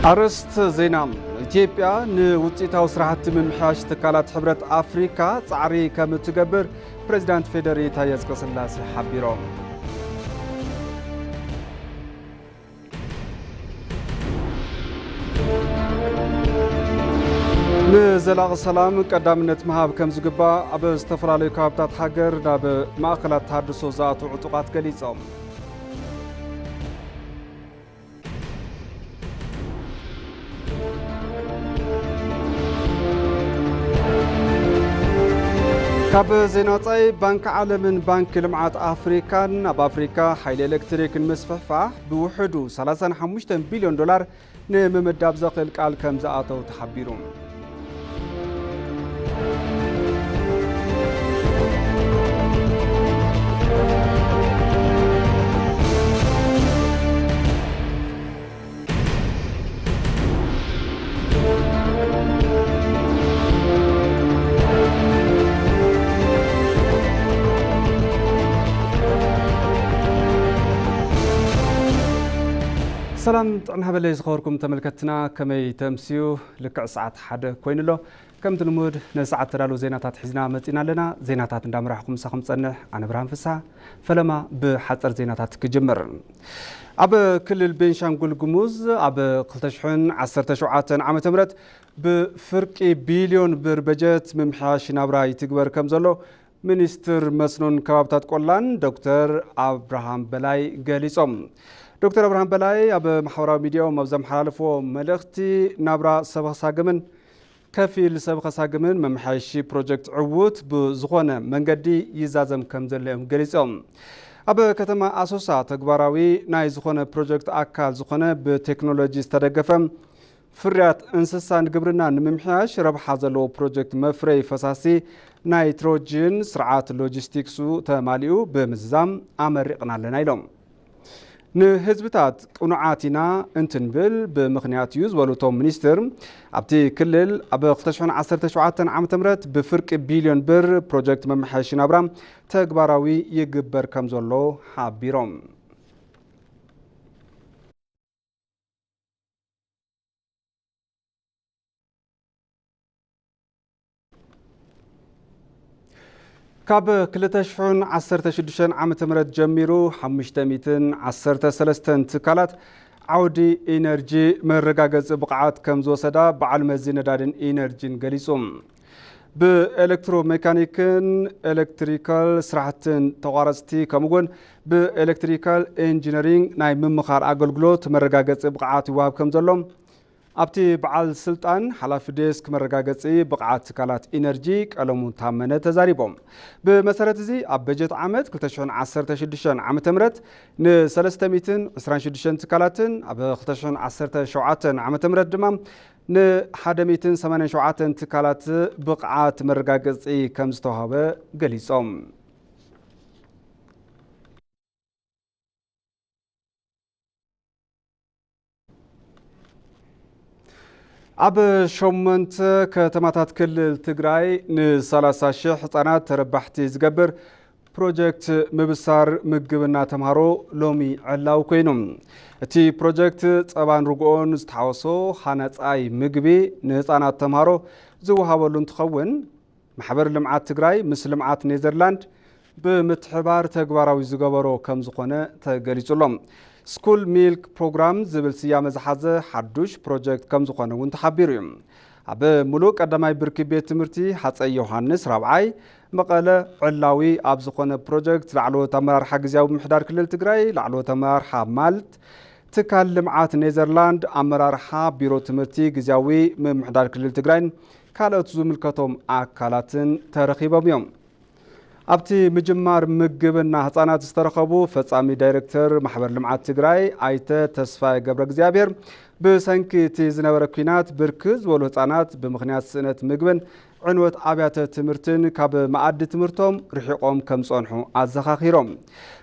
ኣርእስቲ ዜና። ኢትዮጵያ ንውፅኢታዊ ስራሕቲ ምምሕያሽ ትካላት ሕብረት ኣፍሪካ ፃዕሪ ከም እትገብር ፕሬዚዳንት ፌዴሪ ታየ ኣጽቀስላሴ ሓቢሮም። ንዘላቒ ሰላም ቀዳምነት ምሃብ ከም ዝግባእ ኣብ ዝተፈላለዩ ከባብታት ሃገር ናብ ማእከላት ተሃድሶ ዝኣትዉ ዕጡቓት ገሊጾም። ካብ ዜና ወጻኢ፣ ባንኪ ዓለምን ባንኪ ልምዓት ኣፍሪካን ኣብ ኣፍሪካ ሓይሊ ኤሌክትሪክ ንምስፍሕፋሕ ብውሕዱ ሰላሳን ሓሙሽተን ቢልዮን ዶላር ንምምዳብ ዘኽእል ቃል ከም ዝኣተው ተሓቢሩ። ሰላም ጥዕና ሃበለይ ዝኸበርኩም ተመልከትና፣ ከመይ ተምስዩ? ልክዕ ሰዓት ሓደ ኮይኑ ኣሎ። ከምቲ ልሙድ ንሰዓት ተዳለዉ ዜናታት ሒዝና መጺና ኣለና። ዜናታት እንዳመራሕኹ ምሳኹም ጸንሕ ኣነ ብርሃን ፍስሃ። ፈለማ ብሓጸር ዜናታት ክጅምር። ኣብ ክልል ቤንሻንጉል ጉሙዝ ኣብ ክልተ ሽሕን ዓሰርተ ሸውዓተን ዓመተ ምህረት ብፍርቂ ቢልዮን ብር በጀት ምምሕያሽ ናብራ ይትግበር ከም ዘሎ ሚኒስትር መስኖን ከባብታት ቆላን ዶክተር ኣብርሃም በላይ ገሊጾም። ዶክተር ኣብርሃም በላይ ኣብ ማሕበራዊ ሚዲያኦም ኣብ ዘመሓላለፍዎ መልእኽቲ፣ ናብራ ሰብ ኸሳግምን ከፊል ሰብ ኸሳግምን መመሓየሺ ፕሮጀክት ዕዉት ብዝኾነ መንገዲ ይዛዘም ከም ዘሎ እዮም ገሊጾም። ኣብ ከተማ ኣሶሳ ተግባራዊ ናይ ዝኾነ ፕሮጀክት ኣካል ዝኾነ ብቴክኖሎጂ ዝተደገፈ ፍርያት እንስሳን ግብርናን ንምምሕያሽ ረብሓ ዘለዎ ፕሮጀክት መፍረይ ፈሳሲ ናይትሮጅን ስርዓት ሎጂስቲክሱ ተማሊኡ ብምዝዛም ኣመሪቕና ኣለና ኢሎም። ንህዝብታት ቅኑዓት ኢና እንትንብል ብምኽንያት እዩ ዝበሉ እቶም ሚኒስትር፣ ኣብቲ ክልል ኣብ ክልተ ሽሕን ዓሰርተ ሸውዓተን ዓመተ ምህረት ብፍርቂ ቢልዮን ብር ፕሮጀክት መመሓየሺ ናብራ ተግባራዊ ይግበር ከም ዘሎ ሓቢሮም። ካብ ክልተ ሽሕን ዓሰርተ ሽዱሽተን ዓመተ ምህረት ጀሚሩ ሓሙሽተ ሚእትን ዓሰርተ ሰለስተን ትካላት ዓውዲ ኢነርጂ መረጋገፂ ብቕዓት ከም ዝወሰዳ በዓል መዚ ነዳድን ኢነርጂን ገሊጹ። ብኤሌክትሮሜካኒክን ኤሌክትሪካል ስራሕትን ተቋረፅቲ ከምኡ እውን ብኤሌክትሪካል ኢንጂነሪንግ ናይ ምምኻር ኣገልግሎት መረጋገፂ ብቕዓት ይወሃብ ከም ዘሎ ኣብቲ በዓል ስልጣን ሓላፊ ዴስክ መረጋገፂ ብቕዓት ትካላት ኢነርጂ ቀለሙ ታመነ ተዛሪቦም። ብመሰረት እዚ ኣብ በጀት ዓመት ክልተ ሽሕን ዓሰርተ ሽዱሽተን ዓመተ ምህረት ንሰለስተ ሚእትን ዕስራን ሽዱሽተን ትካላትን ኣብ ክልተ ሽሕን ዓሰርተ ሸውዓተን ዓመተ ምህረት ድማ ንሓደ ሚእትን ሰማንያን ሸውዓተን ትካላት ብቕዓት መረጋገፂ ከም ዝተዋህበ ገሊፆም። ኣብ ሸሞንተ ከተማታት ክልል ትግራይ ንሰላሳ ሺሕ ህፃናት ተረባሕቲ ዝገብር ፕሮጀክት ምብሳር ምግብና ተምሃሮ ሎሚ ዕላዊ ኮይኑ። እቲ ፕሮጀክት ፀባን ርግኦን ዝተሓወሶ ሃናፃይ ምግቢ ንህፃናት ተምሃሮ ዝወሃበሉ እንትኸውን፣ ማሕበር ልምዓት ትግራይ ምስ ልምዓት ኔዘርላንድ ብምትሕባር ተግባራዊ ዝገበሮ ከም ዝኾነ ተገሊጹ ኣሎ። ስኩል ሚልክ ፕሮግራም ዝብል ስያመ ዝሓዘ ሓዱሽ ፕሮጀክት ከም ዝኾነ እውን ተሓቢሩ እዩ። ኣብ ሙሉእ ቀዳማይ ብርኪ ቤት ትምህርቲ ሃፀይ ዮሃንስ ራብዓይ መቐለ ዕላዊ ኣብ ዝኾነ ፕሮጀክት ላዕለዎት ኣመራርሓ ግዝያዊ ምምሕዳር ክልል ትግራይ፣ ላዕለዎት ኣመራርሓ ማልት፣ ትካል ልምዓት ኔዘርላንድ፣ ኣመራርሓ ቢሮ ትምህርቲ ግዝያዊ ምምሕዳር ክልል ትግራይን ካልኦት ዝምልከቶም ኣካላትን ተረኺቦም እዮም። ኣብቲ ምጅማር ምግብና ህፃናት ዝተረኸቡ ፈፃሚ ዳይሬክተር ማሕበር ልምዓት ትግራይ ኣይተ ተስፋዬ ገብረ እግዚኣብሔር፣ ብሰንኪ እቲ ዝነበረ ኲናት ብርክት ዝበሉ ህፃናት ብምኽንያት ስእነት ምግብን ዕንወት ኣብያተ ትምህርትን ካብ መኣዲ ትምህርቶም ርሒቖም ከም ዝፀንሑ ኣዘኻኺሮም።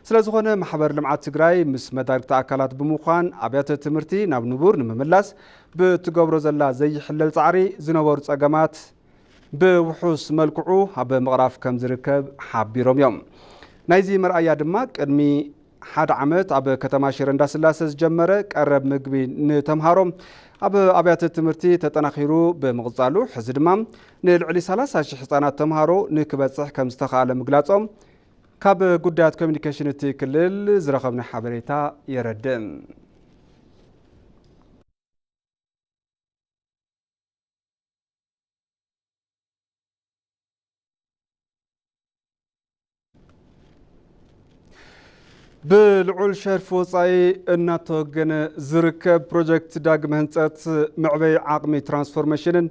ስለ ዝኾነ ማሕበር ልምዓት ትግራይ ምስ መዳርግቲ ኣካላት ብምዃን ኣብያተ ትምህርቲ ናብ ንቡር ንምምላስ ብትገብሮ ዘላ ዘይሕለል ፃዕሪ ዝነበሩ ፀገማት ብውሑስ መልክዑ ኣብ ምቕራፍ ከም ዝርከብ ሓቢሮም እዮም። ናይዚ መርኣያ ድማ ቅድሚ ሓደ ዓመት ኣብ ከተማ ሽረ እንዳስላሰ ዝጀመረ ቀረብ ምግቢ ንተምሃሮ ኣብ ኣብያተ ትምህርቲ ተጠናኺሩ ብምቕጻሉ፣ ሕዚ ድማ ንልዕሊ ሰላሳ ሺሕ ህጻናት ተምሃሮ ንክበጽሕ ከም ዝተኻእለ ምግላጾም ካብ ጉዳያት ኮሚኒኬሽን እቲ ክልል ዝረኸብና ሓበሬታ የረድእ። ብልዑል ሸርፊ ወጻኢ እናተወገነ ዝርከብ ፕሮጀክት ዳግመ ህንጸት መዕበይ ዓቕሚ ትራንስፎርሜሽንን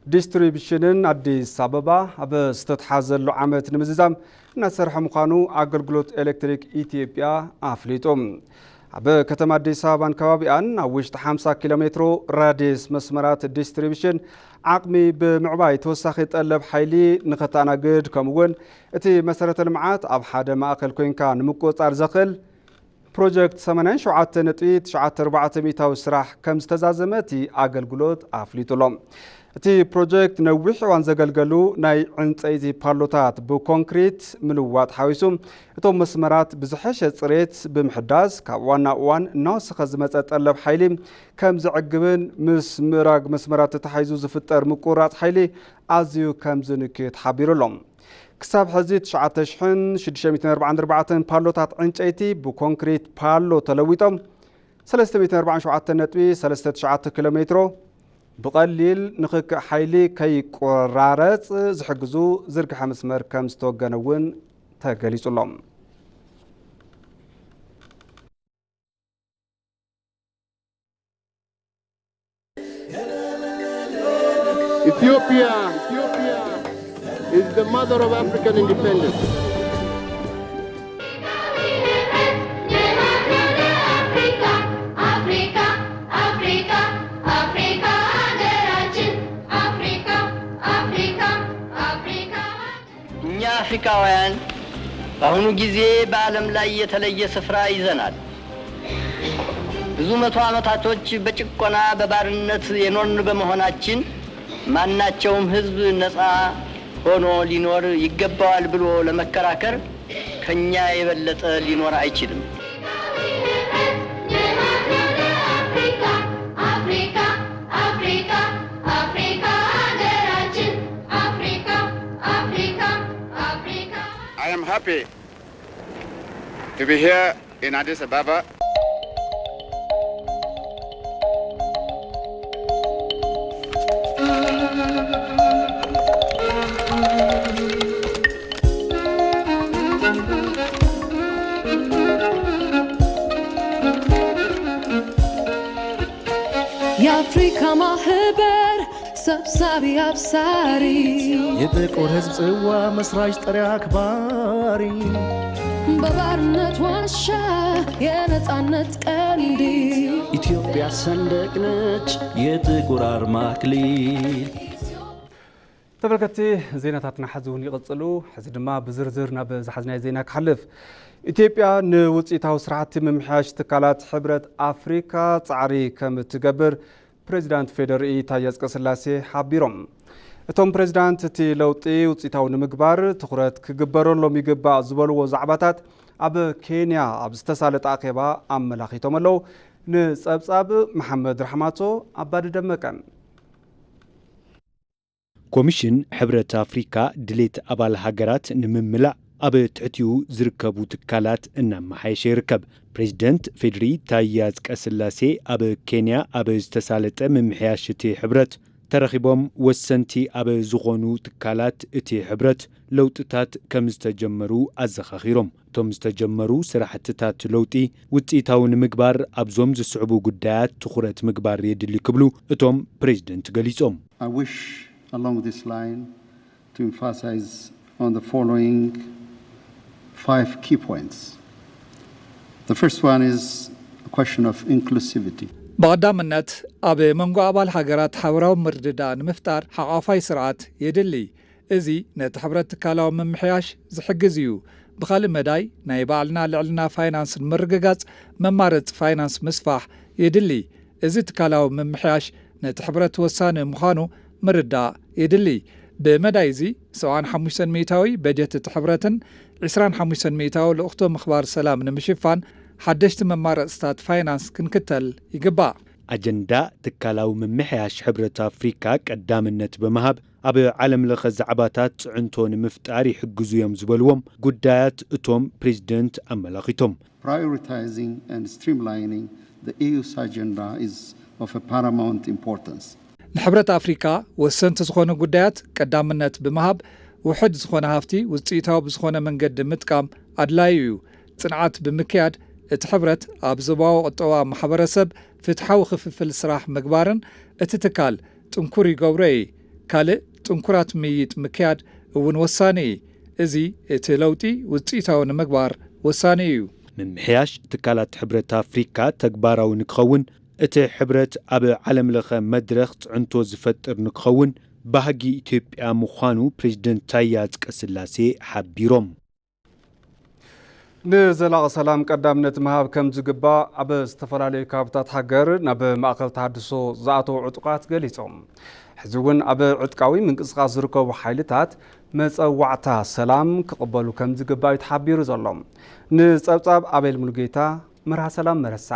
ዲስትሪቢሽንን ኣዲስ ኣበባ ኣብ ዝተትሓዘሉ ዓመት ንምዝዛም እናሰርሐ ምዃኑ ኣገልግሎት ኤሌክትሪክ ኢትዮጵያ ኣፍሊጡ። ኣብ ከተማ ኣዲስ ኣበባን ከባቢኣን ኣብ ውሽጢ ሓምሳ ኪሎ ሜትሮ ራድየስ መስመራት ዲስትሪቢሽን ዓቕሚ ብምዕባይ ተወሳኺ ጠለብ ሓይሊ ንኸተኣናግድ፣ ከምኡ እውን እቲ መሰረተ ልምዓት ኣብ ሓደ ማእከል ኮይንካ ንምቁጽጻር ዘኽእል ፕሮጀክት ሰማንያን ሸውዓተ ነጥቢ ትሽዓተ ኣርባዕተ ሚእታዊ ስራሕ ከም ዝተዛዘመ እቲ ኣገልግሎት ኣፍሊጡ ኣሎ። እቲ ፕሮጀክት ነዊሕ እዋን ዘገልገሉ ናይ ዕንጸይቲ ፓሎታት ብኮንክሪት ምልዋጥ ሓዊሱ፣ እቶም መስመራት ብዝሐሸ ጽሬት ብምሕዳስ፣ ካብ እዋን ናብ እዋን እናወሰኸ ዝመጸ ጠለብ ሓይሊ ከም ዘዕግብን ምስ ምእራግ መስመራት ተታሒዙ ዝፍጠር ምቁራጽ ሓይሊ ኣዝዩ ከም ዝንኪ ተሓቢሩ ኣሎ። ክሳብ ሕዚ ትሽዓተ ሽሕን ሽዱሽተ ሚእትን ኣርባዓን ኣርባዕተን ፓሎታት ዕንጨይቲ ብኮንክሪት ፓሎ ተለዊጦም፣ ሰለስተ ሚእትን ኣርባዓን ሸውዓተን ነጥቢ ሰለስተ ትሽዓተ ኪሎ ሜትሮ ብቐሊል ንኽክእ ሓይሊ ከይቆራረጽ ዝሕግዙ ዝርግሐ መስመር ከም ዝተወገነ እውን ተገሊጹ ኣሎ። Ethiopia is the mother of African independence. እኛ አፍሪካውያን በአሁኑ ጊዜ በዓለም ላይ የተለየ ስፍራ ይዘናል። ብዙ መቶ ዓመታቶች በጭቆና በባርነት የኖርን በመሆናችን ማናቸውም ህዝብ ነፃ ሆኖ ሊኖር ይገባዋል ብሎ ለመከራከር ከኛ የበለጠ ሊኖር አይችልም። I am happy to be here in Addis Ababa. የአፍሪካ ማህበር ሰብሳቢ አብሳሪ የጥቁር ህዝብ ጽዋ መስራች ጥሪ አክባሪ በባርነት ዋሻ የነጻነት ቀንዲ ኢትዮጵያ ሰንደቅ ነች የጥቁር አርማ አክሊል። ተመልከትቲ ዜናታትና ሕዚ እውን ይቕጽሉ። ሕዚ ድማ ብዝርዝር ናብ ዝሓዝናዮ ዜና ክሓልፍ። ኢትዮጵያ ንውፅኢታዊ ስራሕቲ ምምሕያሽ ትካላት ሕብረት ኣፍሪካ ፃዕሪ ከም እትገብር ፕሬዚዳንት ፌዴሪኢ ታዬ ኣጽቀስላሴ ሓቢሮም። እቶም ፕሬዚዳንት እቲ ለውጢ ውፅኢታዊ ንምግባር ትኹረት ክግበረሎም ይግባእ ዝበልዎ ዛዕባታት ኣብ ኬንያ ኣብ ዝተሳለጠ ኣኼባ ኣመላኺቶም ኣለዉ። ንፀብፃብ መሓመድ ራሕማቶ ኣባዲ ደመቀ። ኮሚሽን ሕብረት ኣፍሪካ ድሌት ኣባል ሃገራት ንምምላእ ኣብ ትሕቲኡ ዝርከቡ ትካላት እናመሓየሸ ይርከብ። ፕሬዚደንት ፌዴሪ ታዬ ኣጽቀስላሴ ኣብ ኬንያ ኣብ ዝተሳለጠ ምምሕያሽ እቲ ሕብረት ተረኺቦም ወሰንቲ ኣብ ዝኾኑ ትካላት እቲ ሕብረት ለውጥታት ከም ዝተጀመሩ ኣዘኻኺሮም። እቶም ዝተጀመሩ ስራሕትታት ለውጢ ውፅኢታዊ ንምግባር ኣብዞም ዝስዕቡ ጉዳያት ትኹረት ምግባር የድሊ ክብሉ እቶም ፕሬዚደንት ገሊፆም። I wish along this line to emphasize on the following five key points. The first one is a question of inclusivity. ብቐዳምነት ኣብ መንጎ ኣባል ሃገራት ሓበራዊ ምርድዳእ ንምፍጣር ሓቋፋይ ስርዓት የድሊ። እዚ ነቲ ሕብረት ትካላዊ ምምሕያሽ ዝሕግዝ እዩ። ብኻልእ መዳይ ናይ ባዕልና ልዕልና ፋይናንስ ንምርግጋጽ መማረጺ ፋይናንስ ምስፋሕ የድሊ። እዚ ትካላዊ ምምሕያሽ ነቲ ሕብረት ወሳኒ ምዃኑ ምርዳእ የድሊ። ብመዳይ እዚ ሰብዓን ሓሙሽተን ሚእታዊ በጀት እቲ ሕብረትን ዕስራን ሓሙሽተን ሚእታዊ ልኡኽቶ ምኽባር ሰላም ንምሽፋን ሓደሽቲ መማረፅታት ፋይናንስ ክንክተል ይግባእ። ኣጀንዳ ትካላዊ ምምሕያሽ ሕብረት ኣፍሪካ ቀዳምነት ብምሃብ ኣብ ዓለም ለኸ ዛዕባታት ፅዕንቶ ንምፍጣር ይሕግዙ እዮም ዝበልዎም ጉዳያት እቶም ፕሬዚደንት ኣመላኺቶም። Prioritizing and streamlining the E U's agenda is of a paramount importance. ንሕብረት ኣፍሪካ ወሰንቲ ዝኾኑ ጉዳያት ቀዳምነት ብምሃብ ውሕድ ዝኾነ ሃፍቲ ውፅኢታዊ ብዝኾነ መንገዲ ምጥቃም ኣድላዩ እዩ። ፅንዓት ብምክያድ እቲ ሕብረት ኣብ ዞባዊ ቁጠባ ማሕበረሰብ ፍትሓዊ ክፍፍል ስራሕ ምግባርን እቲ ትካል ጥንኩር ይገብሮ እዩ። ካልእ ጥንኩራት ምይይጥ ምክያድ እውን ወሳኒ እዩ። እዚ እቲ ለውጢ ውፅኢታዊ ንምግባር ወሳኒ እዩ። ምምሕያሽ ትካላት ሕብረት ኣፍሪካ ተግባራዊ ንክኸውን እቲ ሕብረት ኣብ ዓለም ለኸ መድረኽ ፅዕንቶ ዝፈጥር ንክኸውን ባህጊ ኢትዮጵያ ምዃኑ ፕሬዚደንት ታዬ ኣጽቀስላሴ ሓቢሮም። ንዘላቒ ሰላም ቀዳምነት ምሃብ ከም ዝግባእ ኣብ ዝተፈላለዩ ከባብታት ሃገር ናብ ማእኸል ተሃድሶ ዝኣተዉ ዕጡቓት ገሊጾም። ሕዚ እውን ኣብ ዕጥቃዊ ምንቅስቓስ ዝርከቡ ሓይልታት መጸዋዕታ ሰላም ክቕበሉ ከም ዝግባእ እዩ ተሓቢሩ ዘሎ። ንጸብጻብ ኣቤል ሙሉጌታ፣ መርሃ ሰላም መረሳ።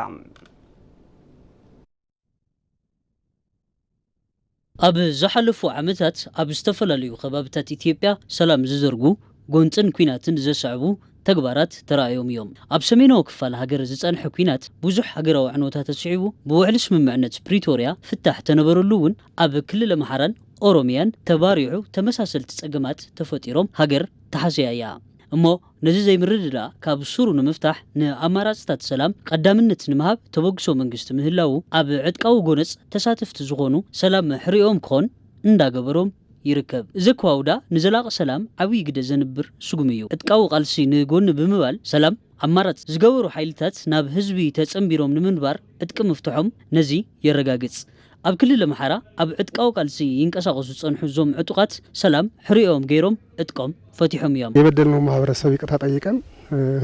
ኣብ ዝሓለፉ ዓመታት ኣብ ዝተፈላለዩ ከባብታት ኢትዮጵያ ሰላም ዝዘርጉ ጎንፅን ኲናትን ዘስዕቡ ተግባራት ተራእዮም እዮም። ኣብ ሰሜናዊ ክፋል ሃገር ዝፀንሐ ኲናት ብዙሕ ሃገራዊ ዕንወታት ኣስዒቡ ብውዕሊ ስምምዕነት ፕሪቶርያ ፍታሕ ተነበረሉ እውን ኣብ ክልል ኣምሓራን ኦሮሚያን ተባሪዑ ተመሳሰልቲ ፀገማት ተፈጢሮም ሃገር ተሓስያ እያ። እሞ ነዚ ዘይምርድዳእ ካብ ሱሩ ንምፍታሕ ንኣማራፅታት ሰላም ቀዳምነት ንምሃብ ተበግሶ መንግስቲ ምህላዉ ኣብ ዕጥቃዊ ጎነፅ ተሳተፍቲ ዝኾኑ ሰላም ሕሪኦም ክኾን እንዳገበሮም ይርከብ። እዚ ኣከዋውዳ ንዘላቒ ሰላም ዓብዪ ግደ ዘንብር ስጉሚ እዩ። ዕጥቃዊ ቃልሲ ንጎኒ ብምባል ሰላም ኣማራፂ ዝገበሩ ሓይልታት ናብ ህዝቢ ተፀንቢሮም ንምንባር ዕጥቂ ምፍትሖም ነዚ የረጋግፅ። ኣብ ክልል ኣምሓራ ኣብ ዕጥቃዊ ቃልሲ ይንቀሳቐሱ ዝፀንሑ እዞም ዕጡቓት ሰላም ሕሪኦም ገይሮም ዕጥቆም ፈቲሖም እዮም። የበደልነው ማህበረሰብ ይቅርታ ጠይቀን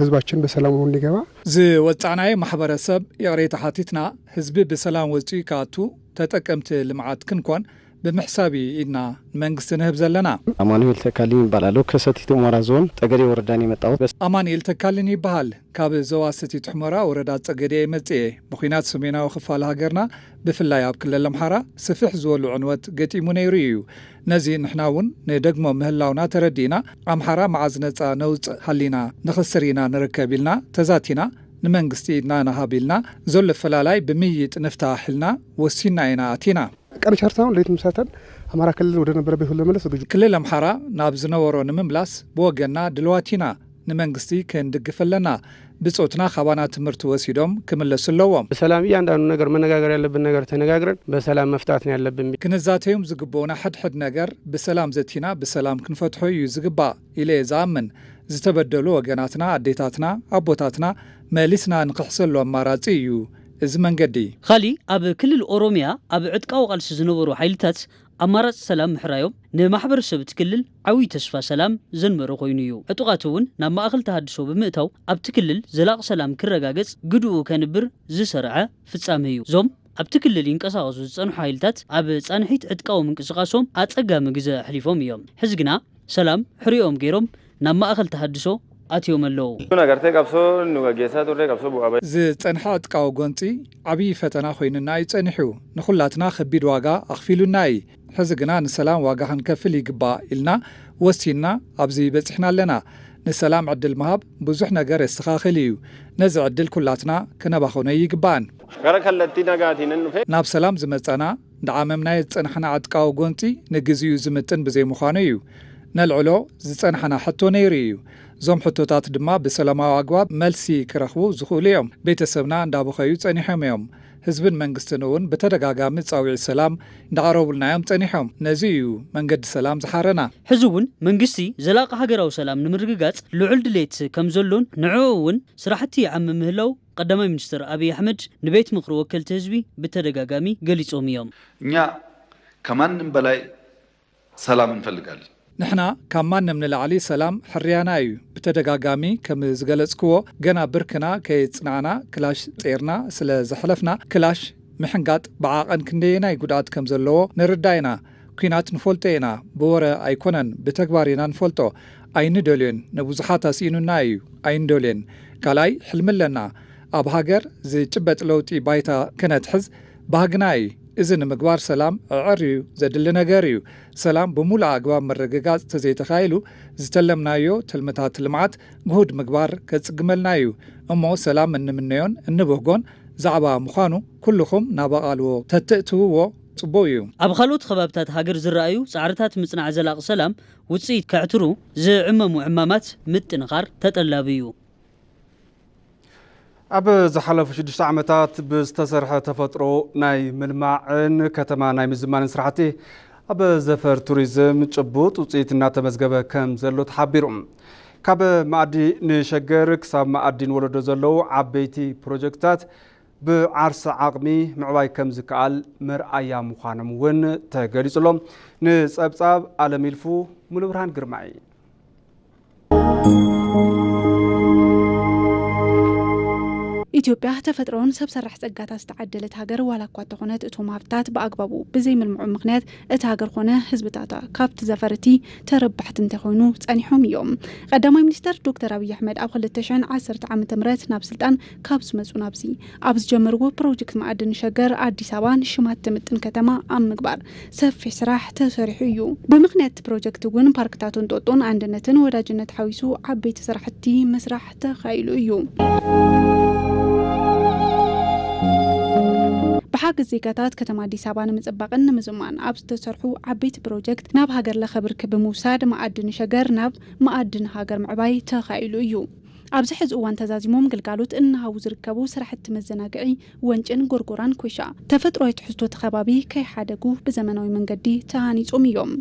ህዝባችን በሰላም እንዲገባ ዝወፃዕናዮ ማሕበረሰብ ይቕሬታ ሓቲትና ህዝቢ ብሰላም ወፂኡ ክኣቱ ተጠቀምቲ ልምዓት ክንኮን ብምሕሳብ እዩ ኢድና ንመንግስቲ ንህብ ዘለና። ኣማኑኤል ተካልኝ ይባላለሁ። ከሰቲት ሁመራ ዞን ጠገዴ ወረዳን የመጣሁት። ኣማኑኤል ተካልኝ ይበሃል። ካብ ዞባ ሰቲት ሑመራ ወረዳ ጸገዴ መጽኤ ብኹናት ሰሜናዊ ክፋል ሃገርና ብፍላይ ኣብ ክልል ኣምሓራ ስፍሕ ዝበሉ ዕንወት ገጢሙ ነይሩ እዩ። ነዚ ንሕና እውን ንደግሞ ምህላውና ተረዲእና ኣምሓራ መዓዝ ነጻ ነውጽእ ሃሊና ንኸስር ኢና ንርከብ ኢልና ተዛቲና ንመንግስቲ ኢድና ንሃብ ኢልና ዘሎ ፈላላይ ብምይይጥ ንፍታሕ ኢልና ወሲንና ኢና ኣቲና። ቀን ሸርታውን ለይት ምሳተን ኣማራ ክልል ወደ ነበረበት ለመለስ ዝግጁ። ክልል ኣምሓራ ናብ ዝነበሮ ንምምላስ ብወገንና ድልዋት ኢና። ንመንግስቲ ክንድግፍ ኣለና። ብጾትና ካባና ትምህርቲ ወሲዶም ክምለሱ ኣለዎም። ብሰላም እያንዳንዱ ነገር መነጋገር ያለብን ነገር ተነጋግረን በሰላም መፍታት ነው ያለብን። ክንዛተዮም ዝግብኡና ሕድሕድ ነገር ብሰላም ዘቲና ብሰላም ክንፈትሖ እዩ ዝግባእ ኢለ እየ ዝኣምን። ዝተበደሉ ወገናትና ኣዴታትና ኣቦታትና መሊስና ንክሕሰሉ ኣማራጺ እዩ እዚ መንገዲ። ካሊእ ኣብ ክልል ኦሮሚያ ኣብ ዕጥቃዊ ቃልሲ ዝነበሩ ሓይልታት ኣማራፂ ሰላም ምሕራዮም ንማሕበረሰብ እቲ ክልል ዓብዪ ተስፋ ሰላም ዘንበረ ኮይኑ እዩ። ዕጡቓት እውን ናብ ማእኸል ተሃድሶ ብምእታው ኣብቲ ክልል ዘላቒ ሰላም ክረጋገፅ ግድኡ ከንብር ዝሰርዐ ፍፃመ እዩ። እዞም ኣብቲ ክልል ይንቀሳቐሱ ዝፀንሑ ሓይልታት ኣብ ፃንሒት ዕጥቃዊ ምንቅስቓሶም ኣፀጋሚ ግዘ ኣሕሊፎም እዮም። ሕዚ ግና ሰላም ሕሪኦም ገይሮም ናብ ማእኸል ተሃድሶ ኣትዮም ኣለዉ። Tun agartee qabsoo nu gaggeessaa turre qabsoo bu'aa bayii. ዝጸንሐ ዕጥቃዊ ጎንጺ ዓብዪ ፈተና ኮይኑና እዩ ጸኒሑ። ንኹላትና ከቢድ ዋጋ ኣኽፊሉና እዩ። ሕዚ ግና ንሰላም ዋጋ ክንከፍል ይግባእ ኢልና ወሲንና ኣብዚ በጺሕና ኣለና። ንሰላም ዕድል ምሃብ ብዙሕ ነገር የስተኻኽል እዩ። ነዚ ዕድል ኩላትና ክነባኽኖ ይግባእን። Gara kallattii nagaatiin hin dhufe. ናብ ሰላም ዝመጻና እንዳዓመምናዮ ዝጸናሕና ዕጥቃዊ ጎንጺ ንግዚኡ ዝምጥን ብዘይምዃኑ እዩ። ነልዕሎ ዝጸናሕና ሕቶ ነይሩ እዩ። እዞም ሕቶታት ድማ ብሰላማዊ ኣግባብ መልሲ ክረኽቡ ዝኽእሉ እዮም። ቤተሰብና እንዳበኸዩ ጸኒሖም እዮም። ህዝብን መንግስትን እውን ብተደጋጋሚ ጻውዒት ሰላም እንዳቕረቡልና እዮም ጸኒሖም። ነዚ እዩ መንገዲ ሰላም ዝሓረና። ሕዚ እውን መንግስቲ ዘላቒ ሃገራዊ ሰላም ንምርግጋጽ ልዑል ድሌት ከም ዘሎን ንዕኡ እውን ስራሕቲ ይዓምም ምህላው ቀዳማይ ሚኒስትር ኣብይ ኣሕመድ ንቤት ምኽሪ ወከልቲ ህዝቢ ብተደጋጋሚ ገሊጾም እዮም። እኛ ከማንም በላይ ሰላም እንፈልጋለን። ንሕና ካብ ማንም ንላዕሊ ሰላም ሕርያና እዩ። ብተደጋጋሚ ከም ዝገለጽክዎ ገና ብርክና ከየጽናዕና ክላሽ ጼርና ስለ ዘሕለፍና ክላሽ ምሕንጋጥ ብዓቐን ክንደየናይ ጉድኣት ከም ዘለዎ ንርዳእ ኢና። ኲናት ንፈልጦ ኢና፣ ብወረ ኣይኮነን፣ ብተግባር ኢና ንፈልጦ። ኣይንደልዮን፣ ንብዙሓት ኣስኢኑና እዩ፣ ኣይንደልዮን። ካልኣይ፣ ሕልሚ ኣለና። ኣብ ሃገር ዝጭበጥ ለውጢ ባይታ ክነትሕዝ ባህግና እዩ። እዚ ንምግባር ሰላም ኣዐርዩ ዘድሊ ነገር እዩ። ሰላም ብሙሉእ ኣግባብ ምርግጋጽ ተዘይተኻኢሉ፣ ዝተለምናዮ ትልምታት ልምዓት ግሁድ ምግባር ከጽግመልና እዩ። እሞ ሰላም እንምነዮን እንብህጎን ዛዕባ ምዃኑ ኩልኹም ናብ ኣቓልቦ ተትእትውዎ ጽቡቕ እዩ። ኣብ ካልኦት ከባብታት ሃገር ዝረኣዩ ጻዕርታት ምጽናዕ ዘላቒ ሰላም ውጽኢት ከዕትሩ ዝዕመሙ ዕማማት ምጥንኻር ተጠላቢ እዩ። ኣብ ዝሓለፉ ሽዱሽተ ዓመታት ብዝተሰርሐ ተፈጥሮ ናይ ምልማዕን ከተማ ናይ ምዝማንን ስራሕቲ ኣብ ዘፈር ቱሪዝም ጭቡጥ ውፅኢት እናተመዝገበ ከም ዘሎ ተሓቢሩ። ካብ መኣዲ ንሸገር ክሳብ መኣዲ ንወለዶ ዘለዉ ዓበይቲ ፕሮጀክትታት ብዓርሰ ዓቕሚ ምዕባይ ከም ዝከኣል መርኣያ ምዃኖም እውን ተገሊጹ ኣሎ። ንጸብጻብ ኣለም ይልፉ፣ ሙሉብርሃን ግርማይ። ኢትዮጵያ ተፈጥሮን ሰብ ሰራሕ ጸጋታት ዝተዓደለት ሃገር ዋላ እኳ እንተኾነት፣ እቶም ሃብታት ብኣግባቡ ብዘይምልምዑ ምኽንያት እቲ ሃገር ኮነ ህዝብታታ ካብቲ ዘፈር እቲ ተረባሕቲ እንተኾይኑ ጸኒሖም እዮም። ቀዳማይ ሚኒስተር ዶክተር ኣብይ ኣሕመድ ኣብ ክልተ ሽሕን ዓሰርተ ዓመተ ምህረት ናብ ስልጣን ካብ ዝመጹ ናብዚ ኣብ ዝጀመርዎ ፕሮጀክት መኣድን ሸገር ኣዲስ ኣበባ ንሽም እትምጥን ከተማ ኣብ ምግባር ሰፊሕ ስራሕ ተሰሪሑ እዩ። ብምኽንያት እቲ ፕሮጀክት እውን ፓርክታት እንጦጦን ኣንድነትን ወዳጅነት ሓዊሱ ዓበይቲ ስራሕቲ ምስራሕ ተኻኢሉ እዩ። ብሓገዝ ዜጋታት ከተማ ኣዲስ ኣበባ ንምጽባቕን ንምዝማን ኣብ ዝተሰርሑ ዓበይቲ ፕሮጀክት ናብ ሃገር ለኸ ብርኪ ብምውሳድ መኣድን ሸገር ናብ መኣድን ሃገር ምዕባይ ተኻኢሉ እዩ። ኣብዚ ሕዚ እዋን ተዛዚሞም ግልጋሎት እናሃቡ ዝርከቡ ስራሕቲ መዘናግዒ ወንጭን ጎርጎራን ኮይሻ፣ ተፈጥሮኣዊ ትሕዝቶ እቲ ከባቢ ከይሓደጉ ብዘመናዊ መንገዲ ተሃኒጾም እዮም።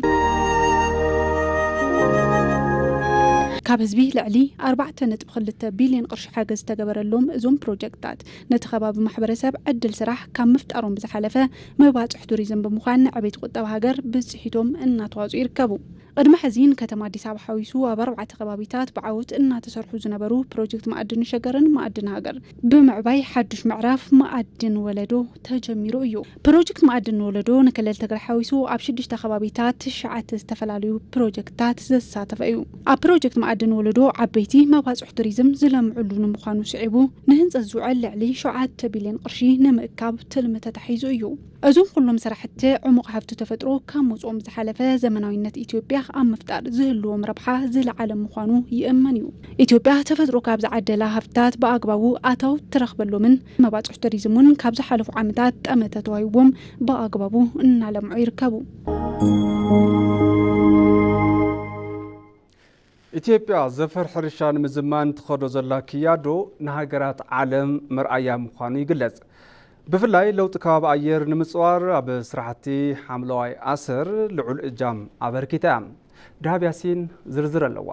ካብ ህዝቢ ልዕሊ ኣርባዕተ ነጥቢ ክልተ ቢልዮን ቅርሺ ሓገዝ ዝተገበረሎም እዞም ፕሮጀክትታት፣ ነቲ ከባቢ ማሕበረሰብ ዕድል ስራሕ ካብ ምፍጣሮም ብዝሓለፈ፣ መባፅሕ ቱሪዝም ብምዃን ንዕቤት ቁጠባ ሃገር ብፅሒቶም እናተዋፅኡ ይርከቡ። ቅድሚ ሕዚ ንከተማ ኣዲስ ኣበባ ሓዊሱ ኣብ ኣርባዕተ ከባቢታት ብዓወት እናተሰርሑ ዝነበሩ ፕሮጀክት መኣድን ሸገርን መኣድን ሃገር ብምዕባይ ሓዱሽ ምዕራፍ መኣድን ወለዶ ተጀሚሩ እዩ። ፕሮጀክት መኣድን ወለዶ ንክልል ትግራይ ሓዊሱ ኣብ ሽዱሽተ ከባቢታት ትሽዓተ ዝተፈላለዩ ፕሮጀክትታት ዘሳተፈ እዩ። ኣብ ፕሮጀክት መኣድን ወለዶ ዓበይቲ መባፅሕ ቱሪዝም ዝለምዕሉ ንምዃኑ ስዒቡ ንህንፀት ዝውዕል ልዕሊ ሸውዓተ ቢልዮን ቅርሺ ንምእካብ ትልሚ ተታሒዙ እዩ። እዞም ኩሎም ስራሕቲ ዕሙቕ ሃፍቲ ተፈጥሮ ካብ ምውፅኦም ዝሓለፈ ዘመናዊነት ኢትዮጵያ ኣብ ምፍጣር ዝህልዎም ረብሓ ዝለዓለ ምዃኑ ይእመን እዩ። ኢትዮጵያ ተፈጥሮ ካብ ዝዓደላ ሃፍትታት ብኣግባቡ ኣታዊ ትረኽበሎምን መባፅሕ ቱሪዝም እውን ካብ ዝሓለፉ ዓመታት ጠመተ ተዋሂብዎም ብኣግባቡ እናለምዑ ይርከቡ። ኢትዮጵያ ዘፈር ሕርሻ ንምዝማን ትኸዶ ዘላ ክያዶ ንሃገራት ዓለም መርኣያ ምዃኑ ይግለጽ። ብፍላይ ለውጢ ከባቢ ኣየር ንምጽዋር ኣብ ስራሕቲ ሓምለዋይ ኣሰር ልዑል እጃም ኣበርኪታ እያ። ደሃብ ያሲን ዝርዝር ኣለዋ።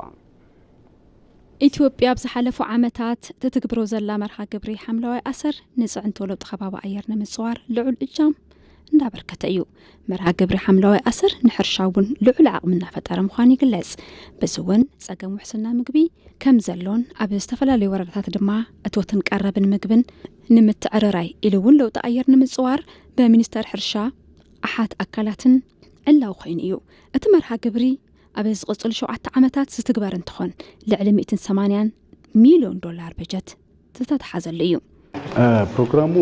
ኢትዮጵያ ኣብ ዝሓለፉ ዓመታት ትትግብሮ ዘላ መርሃ ግብሪ ሓምለዋይ ኣሰር ንጽዕንቶ ለውጢ ከባቢ ኣየር ንምጽዋር ልዑል እጃም እንዳበርከተ እዩ። መርሃ ግብሪ ሓምለዋይ ኣሰር ንሕርሻ እውን ልዑል ዓቕሚ እናፈጠረ ምዃኑ ይግለጽ። በዚ እውን ጸገም ውሕስና ምግቢ ከም ዘሎን ኣብ ዝተፈላለዩ ወረዳታት ድማ እቶትን ቀረብን ምግብን ንምትዕርራይ ኢሉ እውን ለውጢ ኣየር ንምጽዋር ብሚኒስተር ሕርሻ ኣሓት ኣካላትን ዕላዊ ኮይኑ እዩ። እቲ መርሃ ግብሪ ኣብ ዝቕጽሉ ሸውዓተ ዓመታት ዝትግበር እንትኾን ልዕሊ ሚእትን ሰማንያን ሚልዮን ዶላር በጀት ዝተተሓዘሉ እዩ። ፕሮግራሙ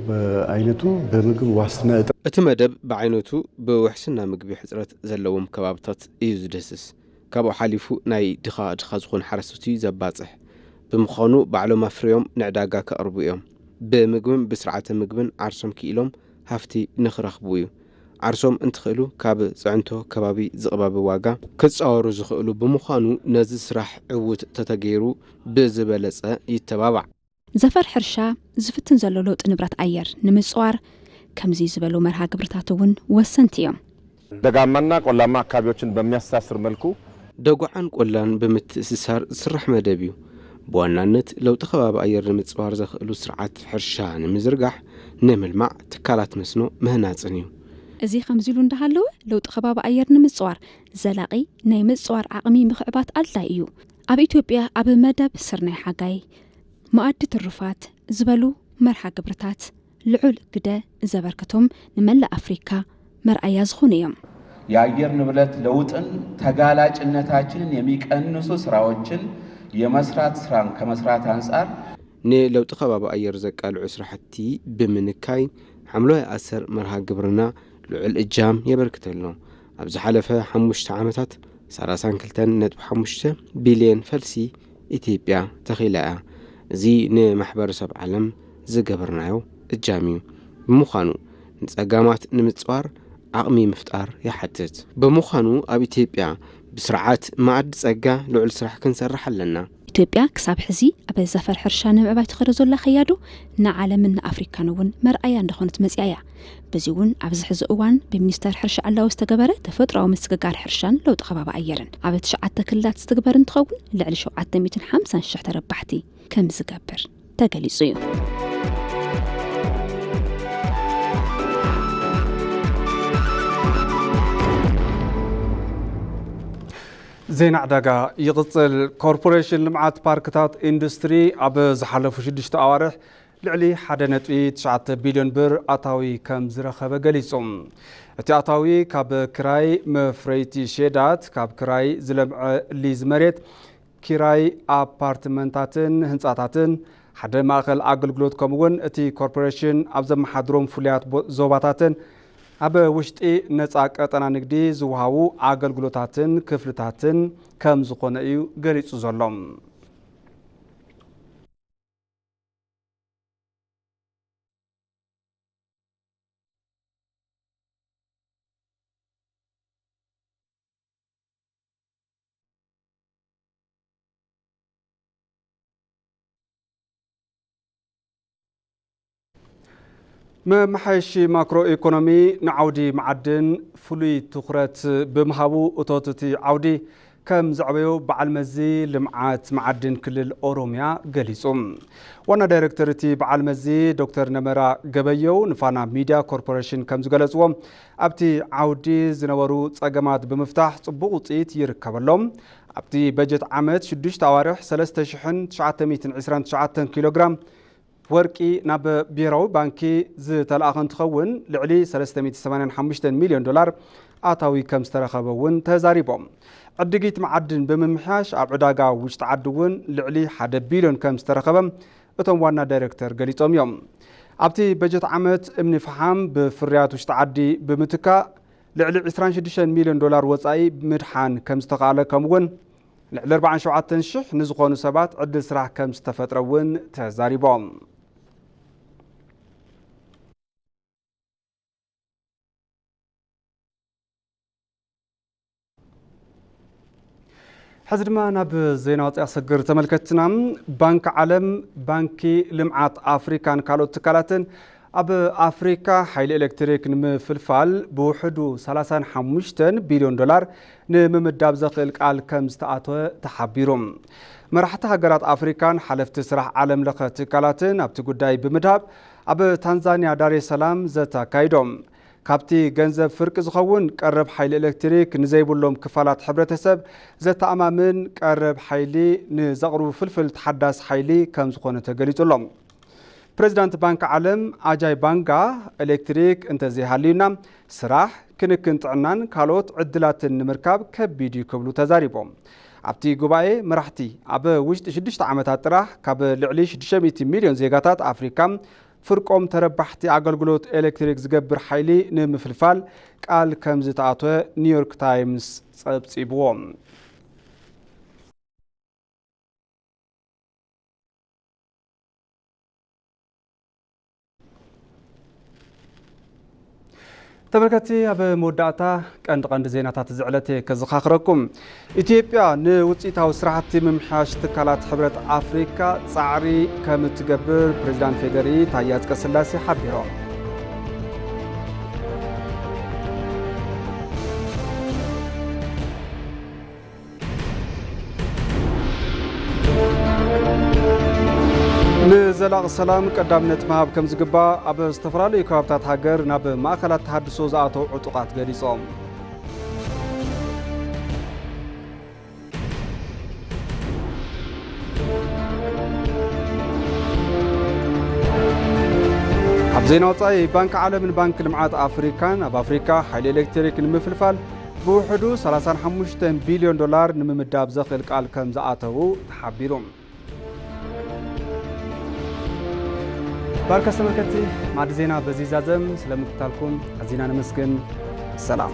በአይነቱ በምግብ ዋስትና እጥረት እቲ መደብ ብዓይነቱ ብውሕስና ምግቢ ሕጽረት ዘለዎም ከባብታት እዩ ዝድህስስ። ካብኡ ሓሊፉ ናይ ድኻ ድኻ ዝኾኑ ሓረስቶት እዩ ዘባጽሕ። ብምዃኑ ባዕሎም ኣፍርዮም ንዕዳጋ ከቕርቡ እዮም። ብምግብን ብስርዓተ ምግብን ዓርሶም ክኢሎም ሃፍቲ ንኽረኽቡ እዩ። ዓርሶም እንትኽእሉ ካብ ጽዕንቶ ከባቢ ዝቕባበ ዋጋ ክጻወሩ ዝኽእሉ ብምዃኑ ነዚ ስራሕ ዕዉት ተተገይሩ ብዝበለጸ ይተባባዕ። ዘፈር ሕርሻ ዝፍትን ዘሎ ለውጢ ንብረት ኣየር ንምጽዋር ከምዚ ዝበሉ መርሃ ግብርታት እውን ወሰንቲ እዮም። ደጋማና ቆላማ አካባቢዎችን በሚያስተሳስር መልኩ ደጉዓን ቆላን ብምትእስሳር ዝስራሕ መደብ እዩ። ብዋናነት ለውጢ ከባቢ ኣየር ንምጽዋር ዘኽእሉ ስርዓት ሕርሻ ንምዝርጋሕ ንምልማዕ ትካላት መስኖ ምህናጽን እዩ። እዚ ከምዚ ኢሉ እንዳሃለወ ለውጢ ከባቢ ኣየር ንምጽዋር ዘላቒ ናይ ምጽዋር ዓቕሚ ምኽዕባት ኣድላይ እዩ። ኣብ ኢትዮጵያ ኣብ መደብ ስርናይ ሓጋይ፣ መኣዲ ትሩፋት ዝበሉ መርሃ ግብርታት ልዑል ግደ ዘበርክቶም ንመላእ ኣፍሪካ መርኣያ ዝኾኑ እዮም። የአየር ንብረት ለውጥን ተጋላጭነታችንን የሚቀንሱ ስራዎችን የመስራት ስራን ከመስራት አንጻር ንለውጢ ከባቢ ኣየር ዘቃልዑ ስራሕቲ ብምንካይ ሓምለዋይ ኣሰር መርሃ ግብርና ልዑል እጃም የበርክት ኣሎ። ኣብ ዝሓለፈ ሓሙሽተ ዓመታት ሰላሳን ክልተን ነጥቢ ሓሙሽተ ቢልዮን ፈልሲ ኢትዮጵያ ተኺላ እያ። እዚ ንማሕበረሰብ ዓለም ዝገበርናዮ እጃም እዩ። ብምዃኑ ንጸጋማት ንምጽዋር ዓቕሚ ምፍጣር ይሓትት። ብምዃኑ ኣብ ኢትዮጵያ ብስርዓት መኣዲ ጸጋ ልዑል ስራሕ ክንሰርሕ ኣለና። ኢትዮጵያ ክሳብ ሕዚ ኣብ ዘፈር ሕርሻ ንምዕባይ ትኸዶ ዘላ ከያዶ ንዓለምን ንኣፍሪካን እውን መርኣያ እንደኾነት መፅያ እያ። በዚ እውን ኣብዚ ሕዚ እዋን ብሚኒስተር ሕርሻ ዕላዊ ዝተገበረ ተፈጥሮዊ ምስግጋር ሕርሻን ለውጢ ከባቢ ኣየርን ኣብ ትሽዓተ ክልላት ዝትግበር እንትኸውን ልዕሊ ሸውዓተ ሚእትን ሓምሳን ሽሕ ተረባሕቲ ከም ዝገብር ተገሊፁ እዩ። ዜና ዕዳጋ ይቕጽል። ኮርፖሬሽን ልምዓት ፓርክታት ኢንዱስትሪ ኣብ ዝሓለፉ ሽዱሽተ ኣዋርሕ ልዕሊ ሓደ ነጥቢ ትሽዓተ ቢልዮን ብር ኣታዊ ከም ዝረኸበ ገሊጹ። እቲ ኣታዊ ካብ ክራይ መፍረይቲ ሼዳት፣ ካብ ክራይ ዝለምዐ ሊዝ መሬት፣ ኪራይ ኣፓርትመንታትን ህንጻታትን፣ ሓደ ማእኸል ኣገልግሎት፣ ከምኡ'ውን እቲ ኮርፖሬሽን ኣብ ዘመሓድሮም ፍሉያት ቦ- ዞባታትን ኣብ ውሽጢ ነጻ ቀጠና ንግዲ ዝወሃቡ ኣገልግሎታትን ክፍልታትን ከም ዝኾነ እዩ ገሊጹ ዘሎ። መመሓየሺ ማክሮ ኢኮኖሚ ንዓውዲ መዓድን ፍሉይ ትኹረት ብምሃቡ እቶት እቲ ዓውዲ ከም ዘዕበዮ በዓል መዚ ልምዓት መዓድን ክልል ኦሮሚያ ገሊጹ። ዋና ዳይሬክተር እቲ በዓል መዚ ዶክተር ነመራ ገበየው ንፋና ሚድያ ኮርፖሬሽን ከም ዝገለጽዎ ኣብቲ ዓውዲ ዝነበሩ ጸገማት ብምፍታሕ ጽቡቕ ውጽኢት ይርከበሎም። ኣብቲ በጀት ዓመት ሽዱሽተ ኣዋርሕ ሰለስተ ሽሕን ትሽዓተ ሚእትን ዕስራን ትሽዓተን ኪሎ ግራም ወርቂ ናብ ብሄራዊ ባንኪ ዝተለኣኸ እንትኸውን ልዕሊ ሰለስተ ሚእቲ ሰማንያን ሓሙሽተን ሚልዮን ዶላር ኣታዊ ከም ዝተረኸበ እውን ተዛሪቦም። ዕድጊት መዓድን ብምምሕያሽ ኣብ ዕዳጋ ውሽጢ ዓዲ እውን ልዕሊ ሓደ ቢልዮን ከም ዝተረኸበ እቶም ዋና ዳይሬክተር ገሊጾም እዮም። ኣብቲ በጀት ዓመት እምኒ ፈሓም ብፍርያት ውሽጢ ዓዲ ብምትካእ ልዕሊ ዕስራን ሽዱሽተን ሚልዮን ዶላር ወጻኢ ምድሓን ከም ዝተኻእለ ከምኡውን ልዕሊ ኣርባዓን ሸውዓተን ሽሕ ንዝኾኑ ሰባት ዕድል ስራሕ ከም ዝተፈጥረ እውን ተዛሪቦም። ሕዚ ድማ ናብ ዜና ወፂኣ ሰግር ተመልከትና። ባንክ ዓለም፣ ባንኪ ልምዓት ኣፍሪካን ካልኦት ትካላትን ኣብ ኣፍሪካ ሓይሊ ኤሌክትሪክ ንምፍልፋል ብውሕዱ ሰላሳን ሓሙሽተን ቢልዮን ዶላር ንምምዳብ ዘኽእል ቃል ከም ዝተኣተወ ተሓቢሩ። መራሕቲ ሃገራት ኣፍሪካን ሓለፍቲ ስራሕ ዓለም ለኸ ትካላትን ኣብቲ ጉዳይ ብምድሃብ ኣብ ታንዛንያ ዳሬ ሰላም ዘተ ኣካይዶም። ካብቲ ገንዘብ ፍርቂ ዝኸውን ቀረብ ሓይሊ ኤሌክትሪክ ንዘይብሎም ክፋላት ሕብረተሰብ ዘተኣማምን ቀረብ ሓይሊ ንዘቕርቡ ፍልፍል ተሓዳስ ሓይሊ ከም ዝኾነ ተገሊጹ ኣሎ። ፕሬዚዳንት ባንክ ዓለም ኣጃይ ባንጋ ኤሌክትሪክ እንተዘይሃልዩና ስራሕ፣ ክንክን ጥዕናን ካልኦት ዕድላትን ንምርካብ ከቢድ እዩ ክብሉ ተዛሪቦም። ኣብቲ ጉባኤ መራሕቲ ኣብ ውሽጢ ሽዱሽተ ዓመታት ጥራሕ ካብ ልዕሊ ሽዱሽተ ሚእቲ ሚልዮን ዜጋታት ኣፍሪካ ፍርቆም ተረባሕቲ ኣገልግሎት ኤሌክትሪክ ዝገብር ሓይሊ ንምፍልፋል ቃል ከም ዝተኣትወ ኒውዮርክ ታይምስ ጸብጺብዎ። ተመልከትቲ፣ ኣብ መወዳእታ ቀንዲ ቀንዲ ዜናታት እዚ ዕለት እየ ከዘኻኽረኩም። ኢትዮጵያ ንውፅኢታዊ ስራሕቲ ምምሕያሽ ትካላት ሕብረት ኣፍሪካ ፃዕሪ ከም እትገብር ፕሬዚዳንት ፌዴሪ ታዬ ኣፅቀስላሴ ሓቢሮም። ንዘላቒ ሰላም ቀዳምነት ምሃብ ከም ዝግባእ ኣብ ዝተፈላለዩ ከባብታት ሃገር ናብ ማእኸላት ተሃድሶ ዝኣተው ዕጡቓት ገሊጾም። ኣብ ዜና ወጻኢ። ባንኪ ዓለምን ባንኪ ልምዓት ኣፍሪካን ኣብ ኣፍሪካ ሓይሊ ኤሌክትሪክ ንምፍልፋል ብውሕዱ ሰላሳን ሓሙሽተን ቢልዮን ዶላር ንምምዳብ ዘኽእል ቃል ከም ዝኣተዉ ተሓቢሩ። ባርከስ ተመልከትቲ፣ ማዕዲ ዜና በዚ ይዛዘም። ስለምክታልኩም ኣዚና ነመስግን። ሰላም።